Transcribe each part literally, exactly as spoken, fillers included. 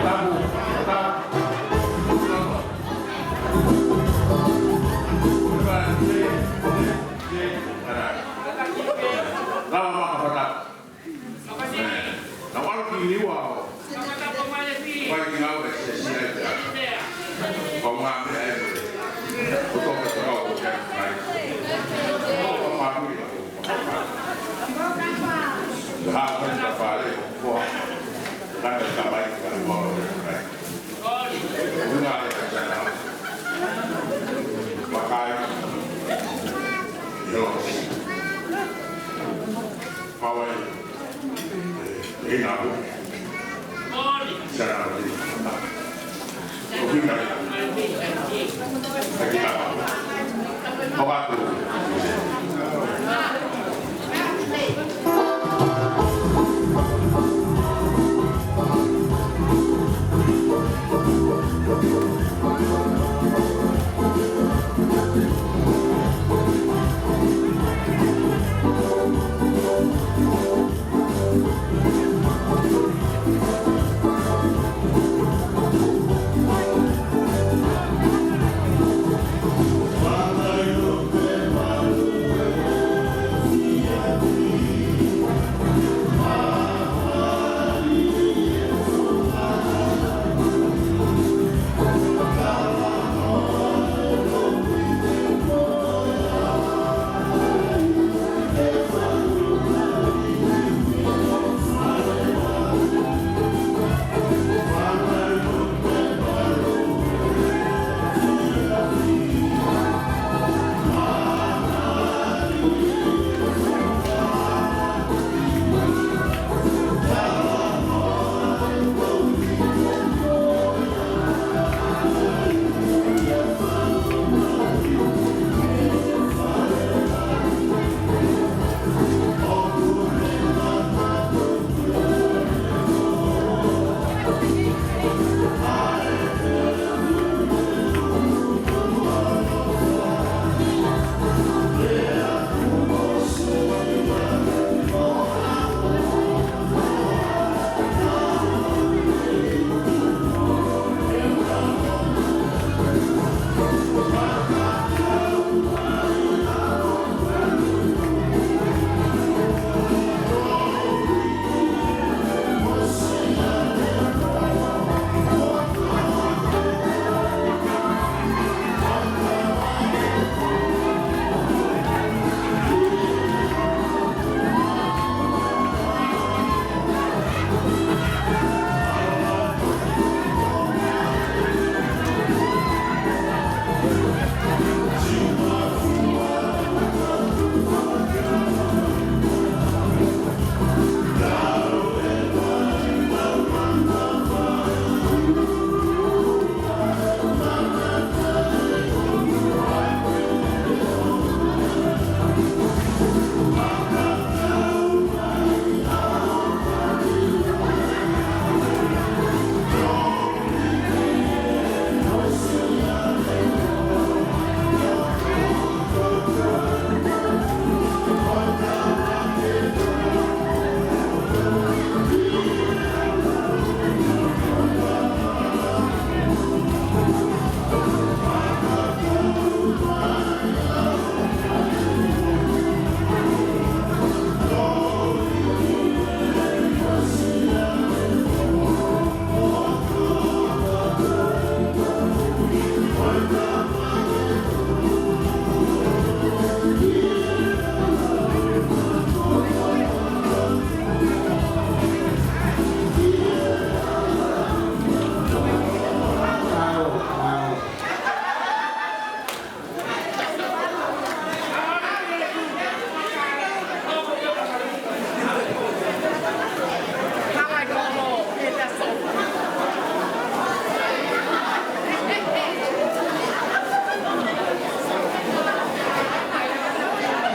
Tapu, tapu. Lava maka fata. Naʻa ku ʻalu ki Niua ʻo fai ki ngāue ʻa e siasi ai pea. Ko e ngaahi meʻa ʻe mole. Ko e toka te kau ko te ai. Ko e mātuʻa ko e. Ko e hā ko e ta fale ko e. Ka te tamai ka ko e. Una e ka tana. Makai. Yo. Hawaii. Ina. Sana. Obrigado. Obrigado.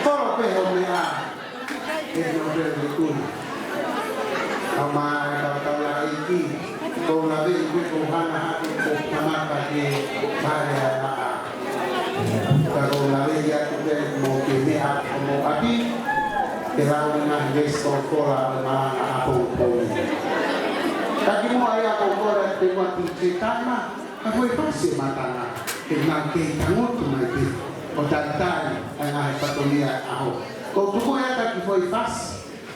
Kolo pē hoʻo meʻa. ʻE no pē ʻo tui. Ka ma e kau tau la iki. Ko na ve i pe ko hana hake ko kamata ke pare a la a. Ka ko na ve i atu pē mo ke meʻa ko mo ati. Ke lau na he veisi ko kola ʻo e malanga ʻapongipongi. Ka kimuʻa ia ko kola Te ua ki te tama, ka foʻi fasi e matanga, ke nau kei tangutu mai pē, ʻo talitali ʻa e ngaahi fatongia ʻo e ʻaho. Ko e tuku ʻe ʻata ki foʻi fasi,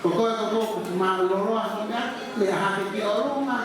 ko koe ko koe ʻoku mālōlō ʻa e meʻa, meʻa hake ki ʻolunga.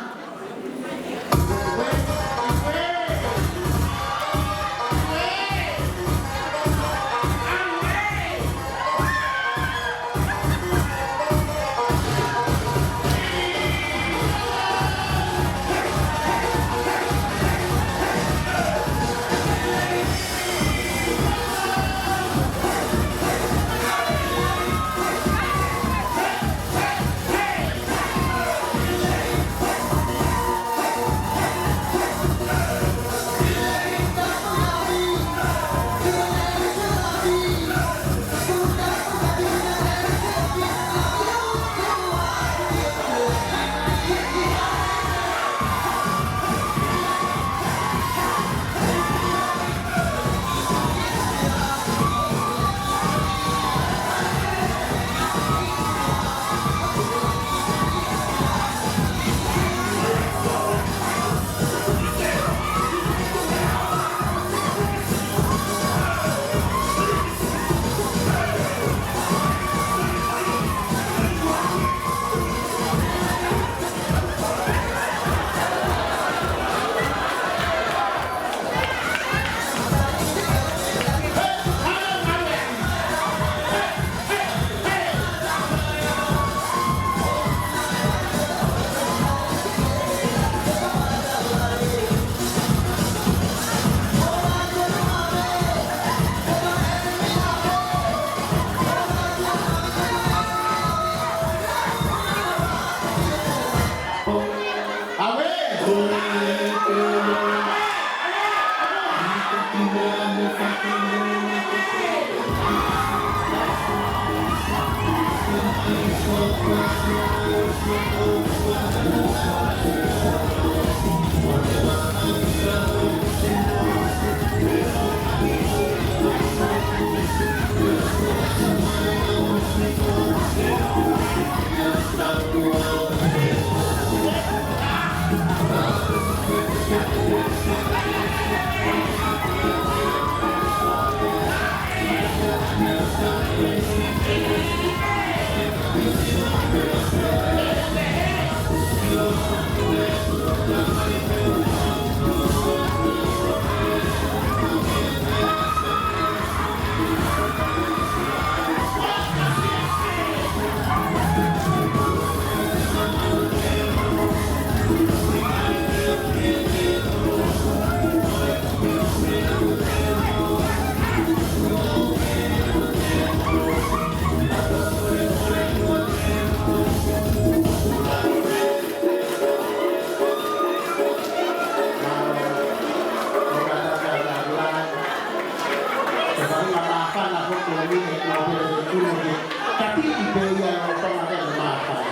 Ka tiki pē ia ʻo tama pē ʻo māfana.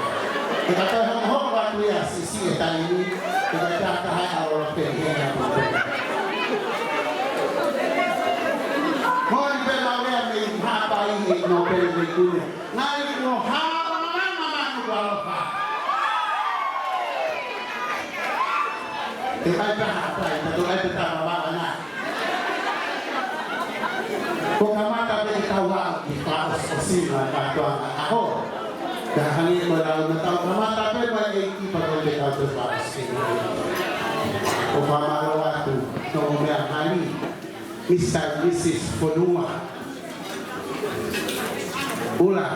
He ka toe hokohoko atu ia siʻisiʻi e taimi, he ka taha taha ʻe ʻalu pē he ʻalu pē. Moʻoni pē ʻa e lea mei Haʻapai ʻi Nōpele Veikune. Ngali kuo hao mama manu kuo alofa. Te kai pē Haʻapai, ka toe kai pē tama mama na. Kuo kamata pē ke tau aʻu ki he fakaʻosiʻosinga kātoanga ʻaho. Ka hangē ko e lau naʻa tau kamata pē mo e ʻEiki pea ko e te tau toe fakaʻosinga. ʻOku fakamālō atu, no mo meʻa hali, Misa Misi Fonua. ʻUla.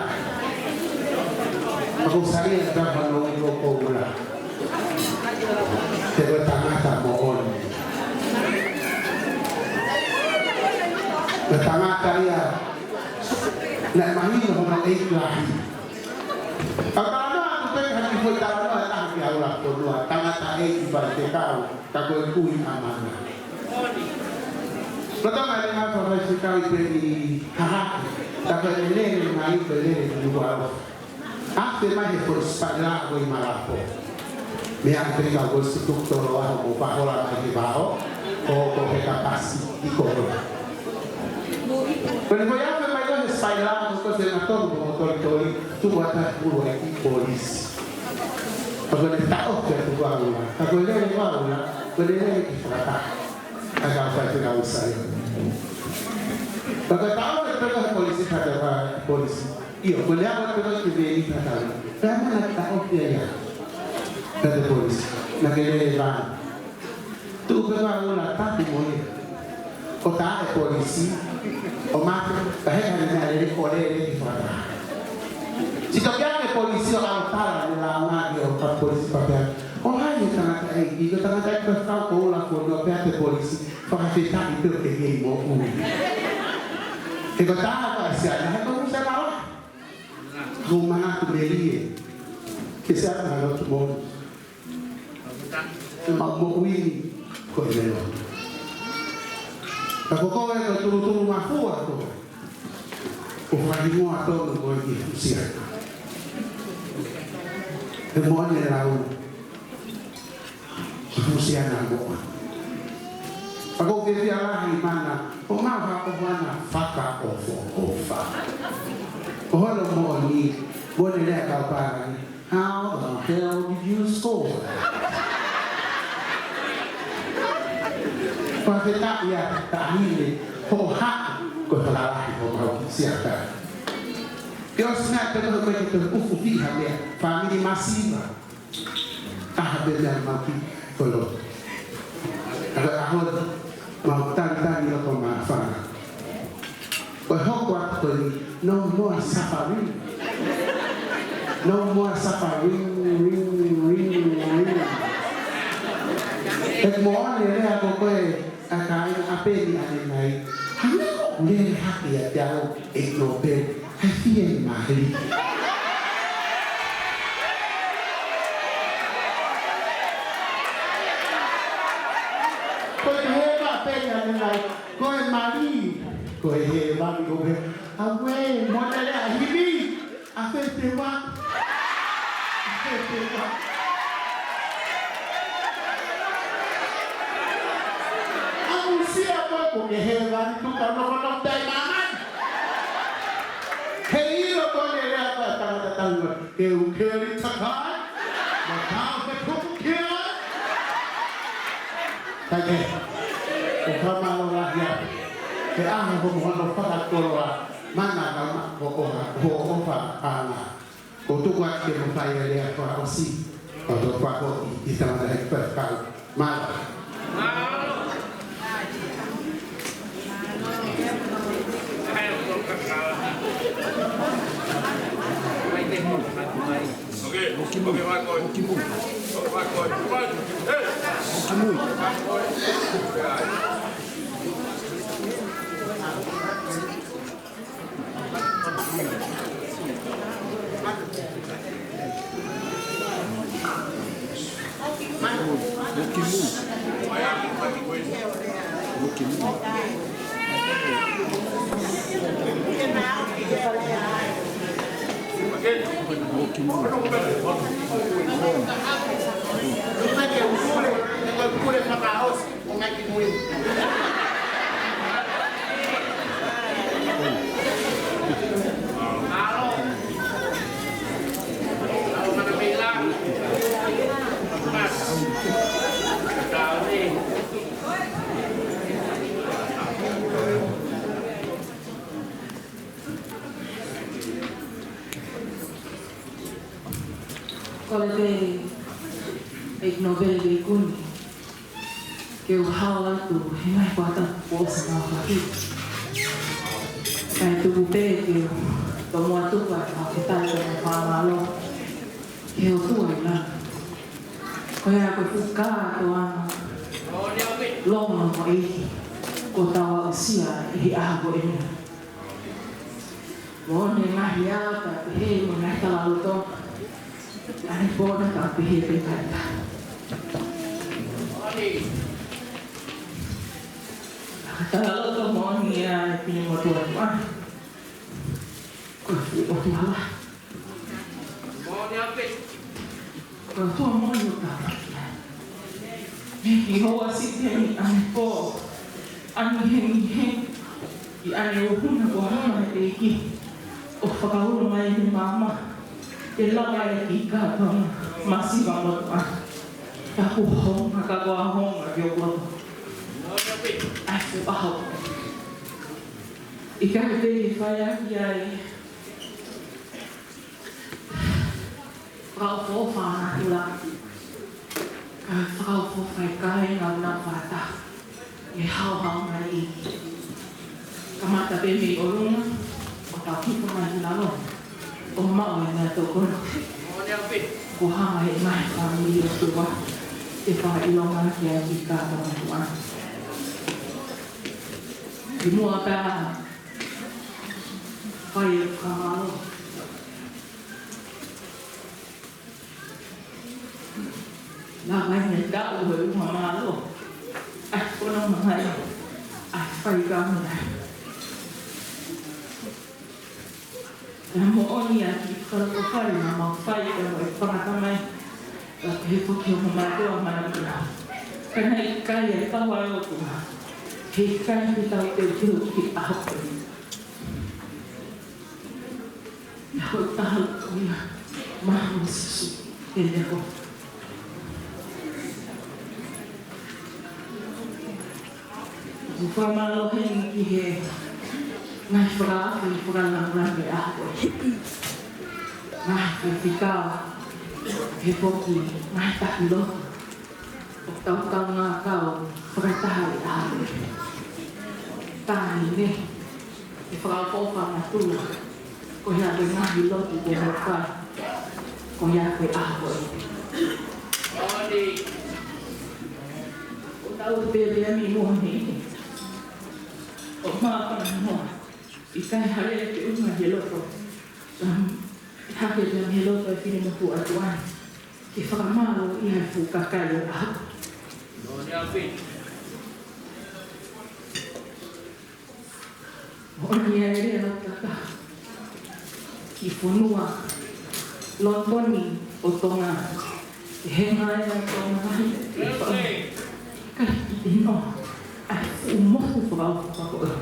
Ako saya dah manoiko ko ʻUla. Te ko e tangata moʻoni. Ko e tangata ia naʻe mahino hono ʻeiki lahi. Ka talanoa atu pē ha kiʻi foʻi talanoa ʻe taha kia ʻUla Fonua, tangata ʻeiki Faifekau, ka ko e kui ʻa Mana. Lolotonga e ngaahi faifekau ʻi pē ʻi Hahake, ka ko e lele mai ko e lele ʻi Nukuʻalofa. Afe mai he foʻi sipaila ko ē ʻi Malapo. Meʻa pē ka ko e situku tolo aho mo pahola mai he vao, ʻo ko he kapasi ʻi kolo. Ko eni ko e afe mai ko ē he sipaila ko ē ko e fengatonu mo tolitoli, tuku atu ʻa e pulu ʻa e kiʻi polisi. Pea ko ʻene taʻofi ʻa Tukuʻaula, ka ko e lele ʻa Tukuʻaula, ko e lele ki fakataha. ʻA e kau faifekau ʻi Saione. Pea ko e taʻofi ʻa Tukuʻaula he polisi, pea taʻofi ʻe he polisi. ʻIo, ko e lele ʻa Tukuʻaula ki he veni, pea taʻofi. Pea mana taʻofi ia. Pea taʻofi ʻe he polisi. Naʻá ke lele vani. Tuʻu pē Tukuʻaula, tapu mo ia. ʻO tā ʻe he polisi, ʻo mate, pea heka ʻene meʻalele, ʻo lele ki fakataha. Sio toki ʻa e polisi ʻo ʻalu ʻo tala ʻene lāunga ki he kau polisi pea pehē, ʻo hai e tangataʻeiki, ko e tangataʻeiki ko e kau ko ula ko no pea te polisi, fakafetaʻi pē ʻoku ke kei moʻui. He ko e tā ko ē ʻa e siana, he ko e siana lā. Ko e manatu melie, ke siana lotu moʻui. Ke mau moʻui ko e lelo. Ka ko koe ko e tulutulu mafua koe. Ko e fakahingoa tonu koe ki he fuʻu siana. He moʻoni e lau. Ki he fuʻu siana moʻoni. Ka ko e fiefia lahi mana, ʻoku mau hā ko mana fakaʻofoʻofa. Ko hono moʻoni, moʻoni lea kau pālangi. How the hell did you score? Fakafetaʻi ʻa Taʻahine, hoʻo haʻu ko e fakalahi homau kiʻi siana. Ke ʻosi naʻe pehē ko e ke toe ʻufu fiha meʻa, fāmili masiva. Taha pē meʻa mau kiʻi kolo. ʻA e ʻaho ni, mau talitali ʻo ko māfana. Ko e hoko atu ko eni, no more suffering. No more suffering, ring, ring, ring. ʻE moʻoni e lea ko ē ʻa e kāinga ʻa Peni ʻanenai. Hangē ʻoku lele hake ʻiate au e nōpele. ʻAi fie mali. Ko e hēvani ʻa Peni ʻanenai. Ko e mali, ko e hēvani ko ē. Auē, moʻoni e lea ʻa Himi. ʻAfetewa. ʻAfetewa. ʻAmusia koe ko e hēvani tuka noko noko tai māmani. He ʻilo ko ē e lea ko ē ʻa e tangata taua. Ke u keli takai. Ma tau he tuku kia. Taike. ʻOku fakamālō lahi atu. He ʻaho ko hono fakakoloa. Mana ka ma ko ʻoha, ko ʻofa ʻana. Ko tuku atu ke mo fai e lea fakaʻosi. ʻO tau fakaʻosi ʻi he tangata he faifekau. Mālō. Kole pē ʻEiki Nōpele Veikuni ke u hao atu he ngaahi kuata kuo ʻosi mau fafiti. Kae tuku pē ke u tomuʻa tuku atu ʻa e fakafetaʻi mo e fakamālō ki he ʻOtua ʻi lalo. Ko ia ko e fuʻu kātoanga longo mo e ʻEiki kuo tau aʻusia ʻi he ʻaho ko eni. Moʻoni e ngaahi ʻata pehē mo e ngaahi talaloto. ʻAnepō naʻa tau pehē pē kaita. Talaloto moʻoni ia e pine motuʻa tuʻa. Ko e fuʻu ʻOtua lahi. Ko e ʻOtua moʻoni ʻoku tau ʻaʻahi. Mei he houa siteni ʻanepō, ʻanengihengihi, ʻi ʻaneuhu naʻa kuo hanga he ʻEiki ʻo fakaulo mai ʻene maama, ke lava e kiʻi kātoanga Masiva motuʻa. Tapu hou, maka ko a hou, ma ki o koto. ʻAi, fuʻu ʻaho. ʻIkai te ke fai ʻaki ai. Fakaʻofoʻofa ʻa natula. Ka fakaʻofoʻofa e kāinga ʻoku nau fakataha ʻi he haohaoa mai. Kamata pē mei ʻolunga, ʻo tau hifo mai ki lalo. ʻO maʻu e meʻatokoni. Ko hanga he ngaahi fāmili ʻo tuʻa, ʻe fakaʻilonga ki ai ki he kātoa motuʻa. Kimuʻa pē, fai e fakamālō. Lava ʻene taʻu he ʻuha mālō. ʻAi, ko hono mahalo. ʻAi, fai ka mea. Naʻe moʻoni ʻa e kiʻi fakalotofale naʻa mau fai ʻi he fakatamai. Ka pehē foki ʻa e mātuʻa mālie. Ka naʻe ʻikai ʻa e tau ai o tuʻa. Heʻikai ke tau teuteu ki he ʻaho ko eni. Naʻe ʻi ai ha taha ko ia, Mālō Sīsū, ʻe lea ko. ʻOku fakamālō heni ki he ngaahi fakaafe, fakalāngilangi ʻa e ʻaho ko eni. Ngaahi faifekau, he foki, ngaahi taki lotu. ʻOku tau kaungā kau fakataha ʻi he ʻaho ko eni. Taʻahine, ʻe fakaʻofoʻofa ʻa natula, ko e hā e ngaahi lotu kuo mau fai, ko ia ko e ʻaho ko eni. ʻOku tau pēpē mei muʻa ni. ʻO māfana noa, ʻikai hale ke uma he loto. Ka, ʻe hake pē he loto e finemotuʻa tuʻa ni. Ke fakamālō ʻi he fuʻu kakai ʻo e ʻaho. ʻOku ʻi ai e lea laukaka ki fonua Lonitoni ʻo Tonga. He ngaahi ʻa Tonga mai, ʻe fai. Ka ʻi no, ʻai fuʻu motu fakaʻofoʻofa ko ē.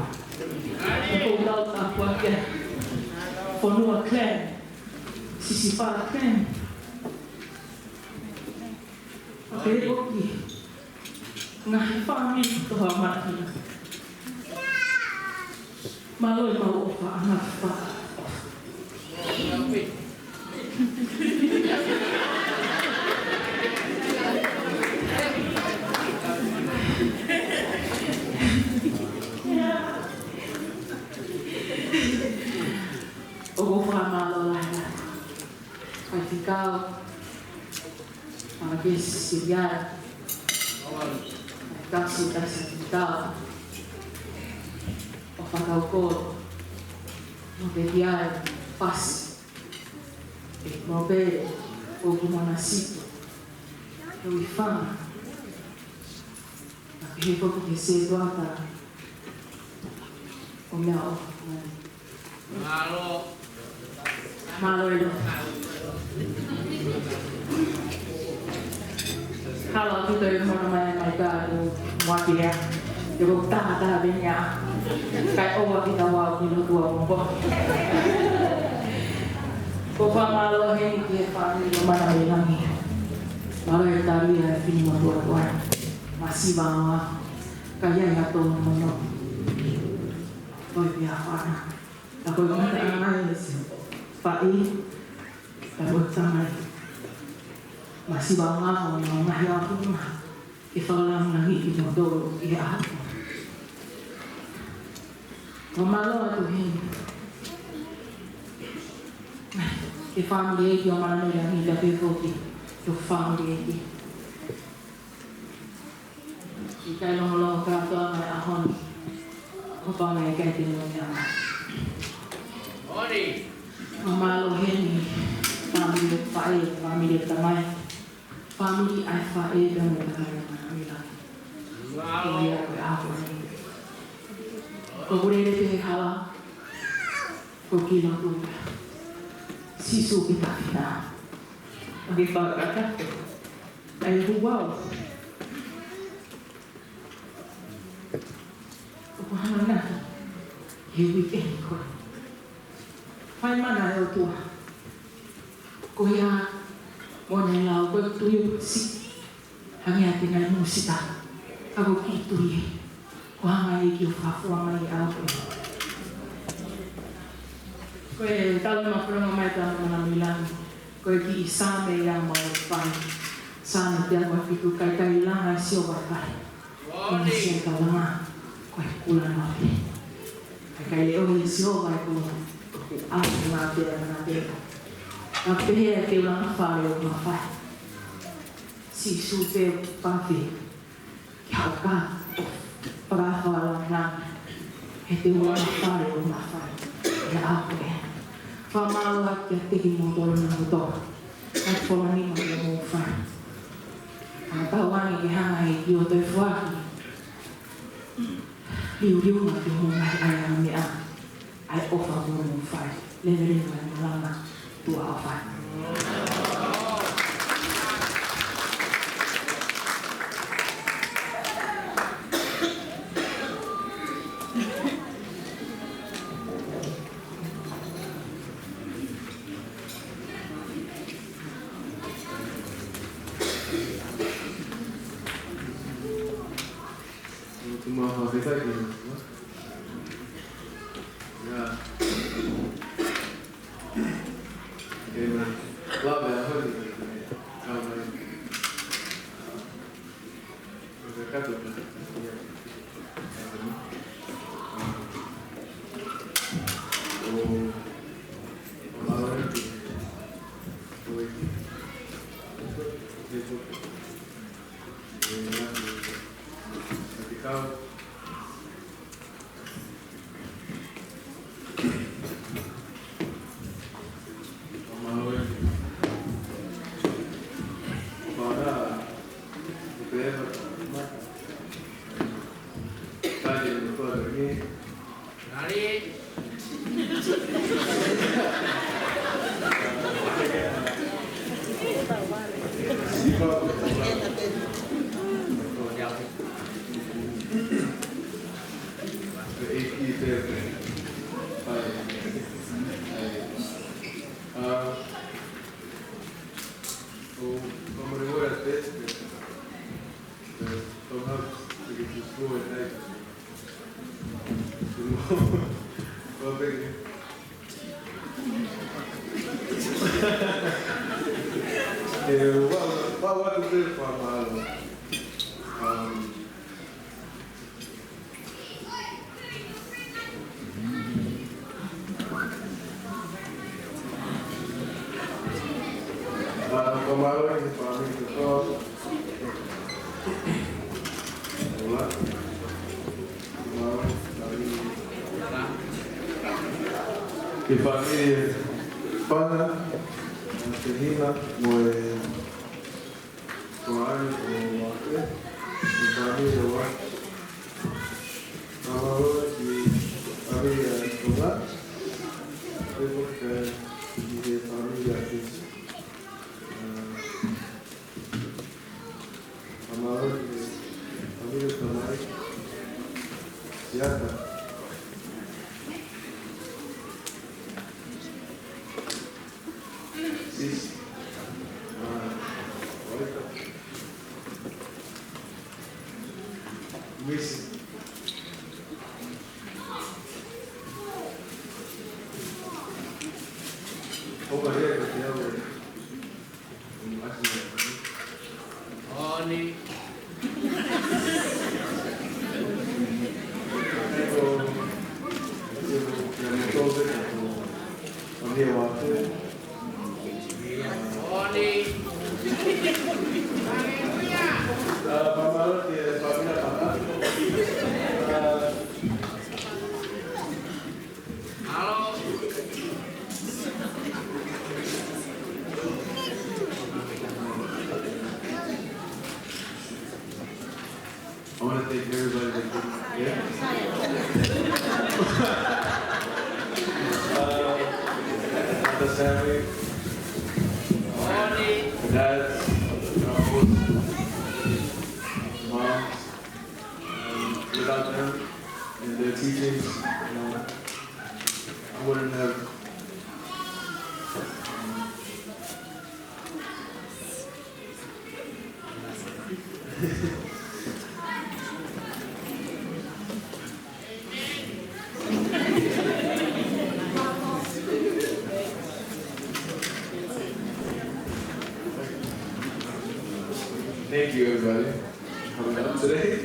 ʻOku ou lau tāpuaki ʻa e fonua clan, Sisifā clan. Pea pehē foki ngaahi fāmili toʻa mai. Mālō e mau ʻofa ʻanga fa. ʻOku ou fakamālō lahi atu. Faifekau, Palakesi Siliai, Kasi Kasi Faifekau, ʻo fakakaukau, mo ke ki ai, Pasi, ʻe mo pē, ʻo ki mona situ, ʻo i fanga, ka pehē foki ki he setuata, ʻo meʻa ʻo, Mālō. Mālō ʻElo. Hala atu te mona mai mai ka tu muakia. Te ko tā tā pē nia. Kai ʻoua kita wau ki lotu ʻa Mōmō. ʻOku ou fakamālō heni ki he fāmili ʻo Mana ʻi Langi. Mālō e tali ʻa e finemotuʻa tuʻa. Masiva ʻa. Ka ʻi ai ha tō nono. Toi pia fana. Ka ko e mata ʻangai ʻe se. Faʻē. Ka ko e tamai. Masiva ʻa ʻo ngaahi ʻaho ni. Ke fakalāngilangiʻi kimoutolu ʻi he ʻaho. Fakamālō atu heni. Ke fāmili ʻeiki ʻo Mana ʻi Langi ka pehē foki. Ke fāmili ʻeiki. ʻIkai longolongo kātoa mai ʻaho ni. Ko pau naʻe ʻikai te nau meʻa mai. Fakamālō heni, fāmili faʻē, fāmili tamai. Fāmili ʻa e faʻē pea mo e tamai ʻa Mana ʻi Langi. Ko ia ko e ʻaho ni. Ko e lele pē he hala. Ko e kiʻi lotu pē. Sīsū ki tafina. ʻA ke fakakakato. ʻAi huau. ʻOku hanganahi he weekend ko ē. Fai mana e ʻOtua. Ko ia mo ne la Io, si. Hangē ha ngaahi mūsika. Ka ko e kiʻi tui ē. Ko e hanga ʻe he ʻEiki ʻo fakafua mai ʻa e ʻaho ko ē. Ko e tau ma furanga mai ta ma na milan. Ko e kiʻi Saame ia ma o fai. Saame teau ua fitu, ʻIkai ke langa ʻa Sihova ʻa e fale. Ko e sio ka langa, ko e kula noa pē. ʻIkai leʻo ʻe Sihova ʻa e kula, ko e ʻalu ngā pea ngā pea. Ka pehē ʻa e kula ngā fale ʻo mafai. Sīsū pē ʻoku pafi, ke haʻu ka, ʻo fakafala ngā, he te ua ngā fale ʻo mafai. ʻE ʻaho ē. Fakamālō atu kiate kimoutolu na moto. ʻA e fola nima ia mo fai. ʻA tau ange ke hanga ʻe he ʻEiki ʻo toe foaki. Liuliu ma ke mo ngai ai a me a. ʻA e ʻofa mo mo fai. Leveleva e malanga. Tuʻa ʻofa. Ke fāmili Pana, Tehina, mo e Tuʻa ʻi ʻOafe, ke fāmili ʻOafe. Fakamālō ki he fāmili ʻa Tonga, pea foki ki he fāmili ʻa Fisi. Fakamālō ki he fāmili ʻa Tamai, Siata. Sisi. Misi. I wanna thank everybody that came here. Uh, the family, the dads, the uncles, the moms. Um, without them and their teachings, you know, I wouldn't have, um, Today.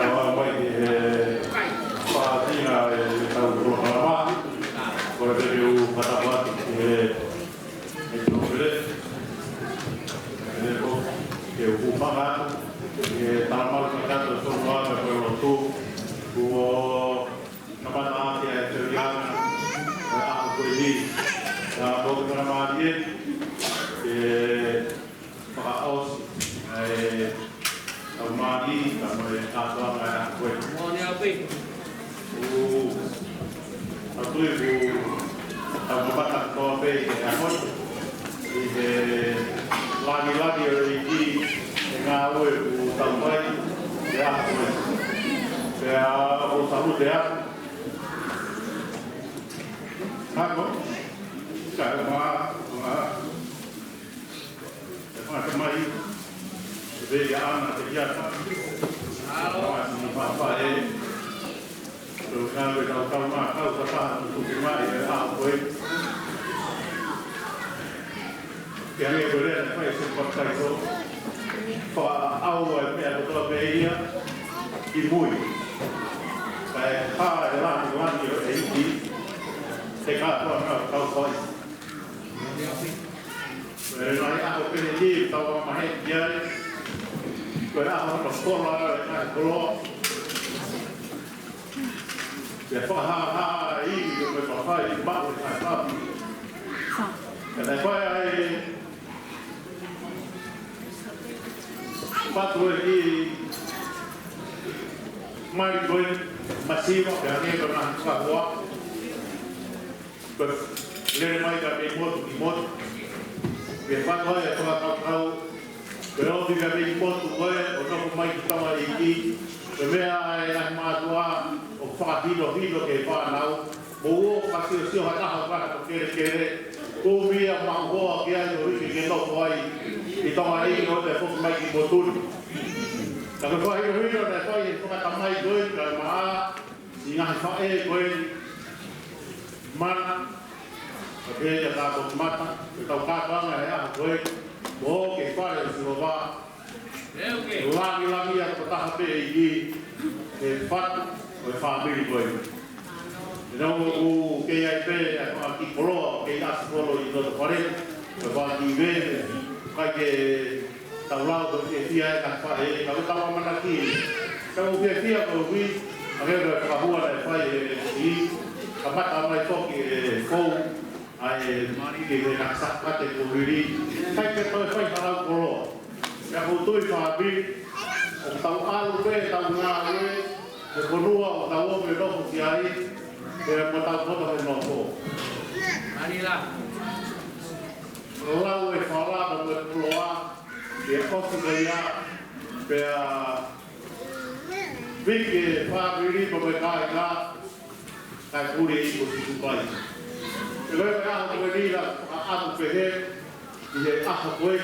Tau mai ki he pātina ʻetau polokalama. Ko e peke u patapati ki he, he tōpele. Ke u hūfanga atu, ke tala malu kakato sokoa me ko e lotu, kuo kamata ʻaki ʻa e feliana, ʻa e ʻaho ko eni, ʻa e pō ke fakamālie, ke fakaʻosi, ʻa e tau mali, ka mo e kātoanga ʻa e ʻaho ko eni. ʻOku ʻa tui ku tau mamata kotoa pē ke ʻaho ni. ʻI he lāngilangi ʻo e ʻEiki, he ngāue ʻoku tau fai, ke ʻaho ni. Pea ʻoku tau te atu. Hako, ka e mā, mā. E fakatamai, e vei a ana te kiata. Alo. Alo, a sini papa e. Tau kau e tau tau mā, tau kataha, tau tuku mai, e ʻaho ko ē. Ke ange ko lea, fai se pakai ko. Fakaʻau e meʻa kotoa pē ia, ki mui. Kae hā e lāngilangi ʻo e ʻEiki, he kātoa ʻoku tau fai. Ko e ngaahi ʻaho pehē ni, tau ʻa mahe ki ai. Ko e ʻaho ʻo e kola, e ngaahi koloa. Ke fakahāhā ʻi he ko e mafai, maʻu e ngaahi papi. Ka naʻe fai ai, patu e ki mali ko e masiva, ke ange ko e ngaahi kahua. Ko e lele mai ka mei motu ki motu. Ke fakaʻau e fakakaukau. Ke ofi ka mei motu ko ē, ʻo nofo mai ki Tonga ʻEiki. Ko e meʻa ʻa e ngaahi mātuʻa, ʻo fakahinohino ki he fānau. Mou ō fakasiosio ha taha ʻo ka ha kelekele. Ko e meʻa maʻu hoa ki ai ʻo hiki ke nofo ai. ʻI Tonga ʻEiki ʻo te foki mai ki motu ni. Ka ko e fakahinohino naʻe fai ʻe he fakatamai ko ē, ka maʻa, ʻi he ngaahi faʻē ko ē, mana, ka pehē kia Tākotimata, ke tau kātoanga he ʻaho ko ē, mo ke fale ʻo Sihova, lāngilangiʻia kotoa pē ʻEiki, he fatu, ko e fāmili ko ē. He naʻa ku kei ai pē, ʻa e fanga kiʻi koloa, kei ʻasi kolo ʻi loto fale, ko e fanga kiʻi veve, kai ke Tau lau ko e fiefia e ka faʻē, ka ko tau ʻamanaki. Tau fiefia ko ui, ʻa e ko e fakahua naʻe fai ʻe he ʻEiki, kamata mai foki e fou, ʻa e mani ke he ngaahi sakate ko vili. Kai ke toe fai halau koloa. Pea ko tui fāmili, ʻoku tau ʻalu pē, tau ngāue, he fonua ʻoku tau ō ke nofo ki ai, pea mo tau koto he nofo. Manila. Lau e fala mo e puloa, ke ʻosi ko ia, pea vike fāmili mo e kāinga, kae puli ʻi ko Sīsū Kalaisi. Pea ko e ʻaho ko eni naʻa ku ʻatu pehē, ʻi he ʻaho ko ē,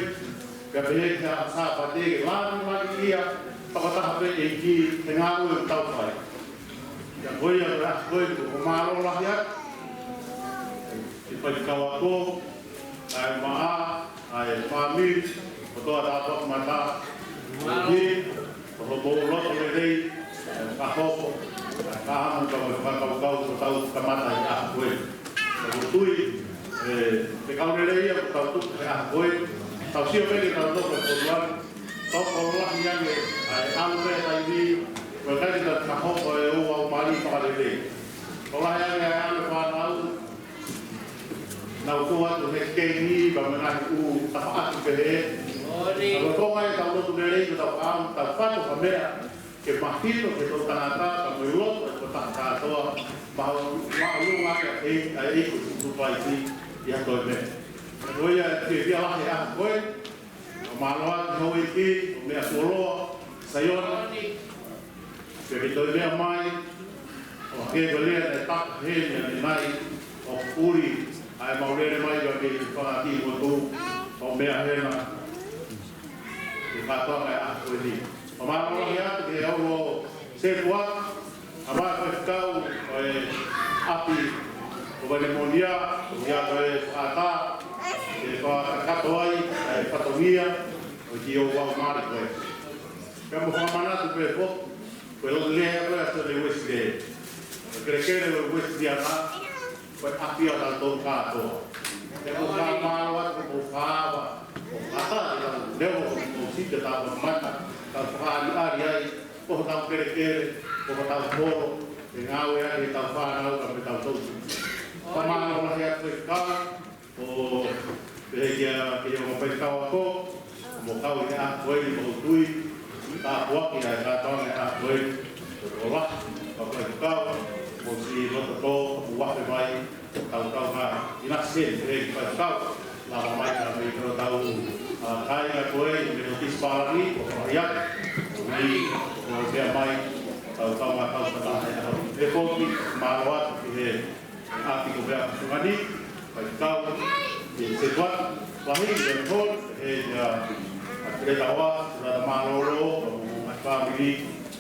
pea pehē ki he ʻaho Sāpate, ke lāngilangiʻia, fakataha pē ʻEiki, he ngāue ʻoku tau fai. Pea ko ia ko e ʻaho ko ē, ko e mālō lahi atu, ʻi he faifekau ako, ʻa e maʻa, ʻa e fāmili, kotoa Tākotimata, ʻi, ko hoʻomou loto lelei, ʻa e fakahoko, ʻa e kahamu ka mo e fakakaukau ko tau kamata he ʻaho ko ē. Ka ko tui, ʻe, te kau lelei ia ko tau tuku he ʻaho ko ē, tau sio pē ke tau nofo ko tuan, tau kau lahi ange, ʻa e ʻalu pē taimi, ko e kai ke tau fakahoko e ʻo au mali fakalelei. Kau lahi ange ʻa e ʻalu fānau, Nau ko atu he keini, ka mena he ʻū tafaʻaki pehē. Ka ko e konga e tau lotu lelei, ko tau ʻamu, tau fatu ha meʻa, ke mahino ke tau tangata, ka mo e loto, ko tangata toa, mau, mau lunga ke e, a e ko Sīsū Kalaisi, ʻi ha toe meʻa. Ko ia e fiefia lahi ʻa koe, ʻo mālō atu houʻeiki, ʻo meʻa fuoloa, Saione. Pea ke toe meʻa mai, ʻo hangē ko e lea naʻe taka heni ʻanenai, ʻoku ʻuli ʻa e mau lele mai ʻa e meʻa ki he fanga kiʻi motu, ʻo meʻa hena, ke kātoa mai ʻa koe ni. ʻO mālō lahi atu ki he ʻaho Sētuata, ʻa e faifekau ʻo e ʻapi ko Vainemonia, ʻo ia ko e fakaʻatā, ke fakakakato ai ʻa e fatongia ʻo e kiʻi ouau mali ko ē. Pea mo fakamanatu pē foki, ko e lea ko ē ʻa Sione Uesilē. Ko e kelekele ʻo e Uesiliana, ko e ʻapi ʻa tautolu kātoa. Pea ʻoku ou fakamālō atu ko e fakaava, ʻo kātaki ʻetau leo, ʻo sika tau mata, tau fakaʻaliʻali ai, ko hotau kelekele, ko hotau holo, ʻe ngāue ai ʻetau fānau, ka mo ʻetau toʻu. Fakamālō lahi atu ki he kau, ʻo pehē kia, ki he ongo faifekau ako, mo kau ʻi he ʻaho ko eni mo tui, tāpuaki ʻa e kātoanga ʻi he ʻaho ko eni, ʻo ola, ka faifekau, mo si loto tō, mo wafe mai, tau tau ngā, ina se, pehē ki faifekau, lava mai ka me tau tau, ʻa, kāinga ko eni, mo e Metotisi Pālangi, ʻo fakaia, ʻo mi, ʻo pea mai, tau tau ngā tau sa tahe, ʻe foki, mālō atu ki he, ʻApi ko Meʻa Fungani, faifekau, ʻi he Sētuata, lahi, ʻi he hall, ʻe ia, ʻa Teletaua, Teletaua mālōlō, mo e fāmili,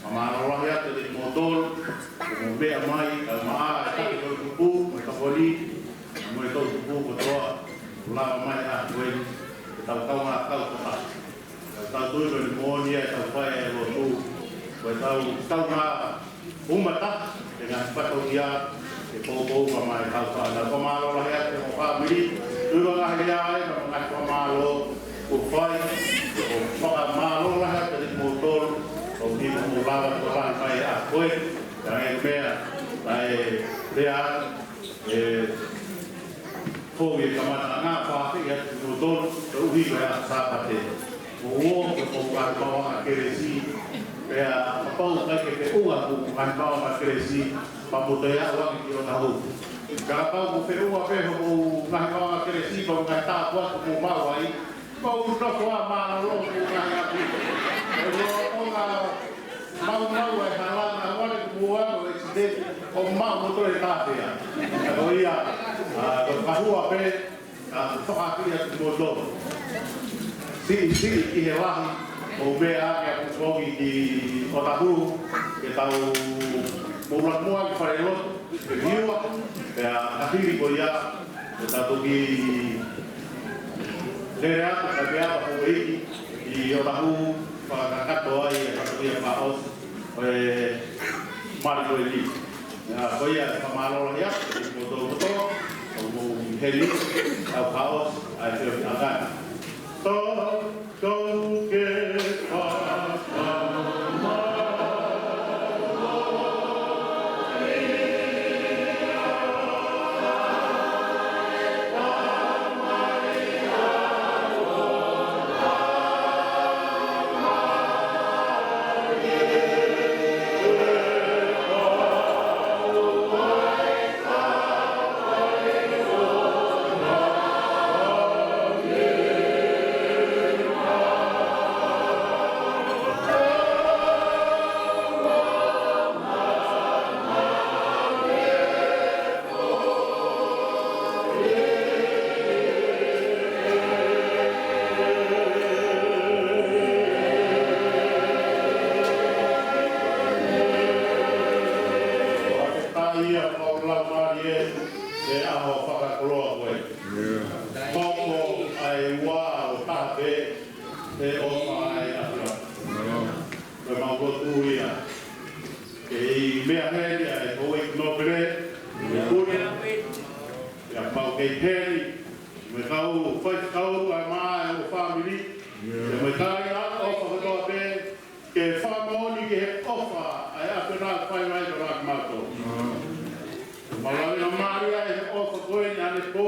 ʻa mālō lahi atu kimoutolu, mo meʻa mai, ʻa maʻa, ʻa e taki toʻutupu, mo e tokoni, mo e toʻutupu kotoa, lava mai ʻa koe, ke tau tau ngā tau kotoa. Tau tui ko e moʻoni ʻetau fai e lotu. Ko ʻetau tau ngā umata, ʻe ngā fatongia, ʻe poupou ka mai tau fai. Tau fakamālō lahi atu mo e fāmili. Tui ko e ngaahi lea ai, mo e ngaahi fakamālō, kuo fai, ʻo fakamālō lahi atu kimoutolu, ʻo ki mo lava ko lahi mai ʻa koe, ka e meʻa, ka e lea, ʻe, ko e kamata ngā pāke ia ki moutolu, ko e ʻuhi ko e ʻaho Sāpate. Ko e ʻuo ko e ngaahi paʻanga kelesi, pea kapau ʻikai ke feʻunga hoʻomou ngaahi paʻanga kelesi, pea mou toe aʻu ange ki ʻOtahuhu. Ka kapau ʻoku feʻunga pē hoʻomou ngaahi paʻanga kelesi, pea mo e ngaahi tāpuaki ʻoku mou maʻu ai, mou nofo ā mālōlō ki he ngaahi ʻapi. ʻE lolotonga maumau e hala, ʻa e ʻuhinga ko e ʻekisiteni, ʻo maʻu mo toe tāpea. Ka ko ia, ʻa, ko e kahua pē, ʻa, fakaaʻu atu kimoutolu. Siʻisiʻi ki he lahi, ʻo meʻa ke ʻapongipongi ki ʻOtahuhu, ke tau mou laka muʻa ki falelotu, ke liua, pea ka hili ko ia, ʻe tau toki lele atu, ka pea ka houʻeiki, ʻi ʻOtahuhu, fakakakato ai, ʻa e fatongia fakaʻosi, ʻo e mali ko eni. ʻIa, ko ia, fakamālō lahi atu, kimoutolu kotoa, ʻoku mou heni, tau fakaʻosi, ʻa e feohi ʻakana. Tau, tau ke fakamālō. Fakafetaʻi ʻa e Laumālie, ʻi he ʻaho fakakoloa ko eni. Hoko ʻa e ua ʻo taha pē, ʻe ʻofa ʻa e ʻAfiona. Ko e mau lotu ia. Kei meʻa heni ʻa e houʻeiki nōpele, ʻi he pule, ʻi he mau kei heni, mo e kau faifekau ʻa e maʻa ʻo e fāmili, mo e kāinga ʻofa kotoa pē, ke fakamoʻoni ki he ʻofa ʻa e ʻAfiona ʻoku fai mai kiate kimautolu. Mau lave ʻa mālie ʻa e ʻofa ko eni ʻanepō,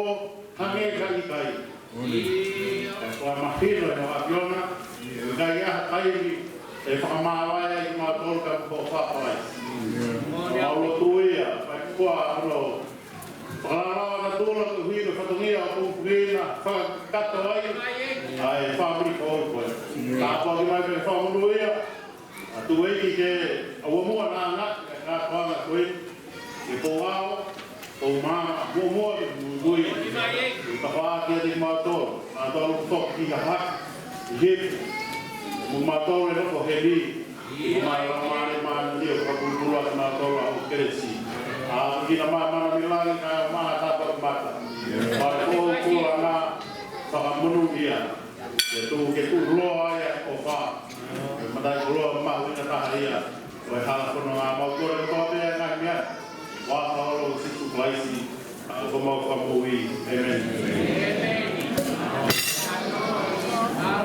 hangē ka ʻikai. Ka kuo mahino ʻe he ʻAfiona, ʻikai ha taimi ʻe fakamāvae ai kimautolu ka ko e ʻofa pē. Mau lotu ia, fai kuo hono Fakalava ʻa e natula koeʻuhi ko e fatongia ʻo e pongipongi ni, fakakakato ai ʻa e fāmili ko ē. Tāpuaki mai pē fakamonū ia ʻa e tuʻueiki ke ʻoua muʻa naʻa ngata ʻa e kātoanga ko ē, ke pou ʻao, pou maama, muʻomuʻa ke muimui. Ke tafaʻaki ʻiate kimautolu, naʻa tau foki ki ha haki ʻi he efu. Mo kimautolu ʻe nofo heni, ʻi he Laumālie Māʻoniʻoni ʻo fakapulupulu ʻa kimautolu ʻa hoʻo kelesi. ʻA ʻoku kina mai mana mei langi kae ʻumaʻā ha tāpuaki mata. Pea ko e kuonga fakamonū ia. Ke tuʻu, ke tuʻuloa ai ʻa e ʻofa. Ko e mataʻikoloa mahuʻinga taha ia ʻo e hala fononga. Mau kole kotoa pē ʻa e ngaahi meʻa ni ʻi he huafa ʻo Sīsū Kalaisi, ʻa homau Fakamoʻui. ʻĒmeni.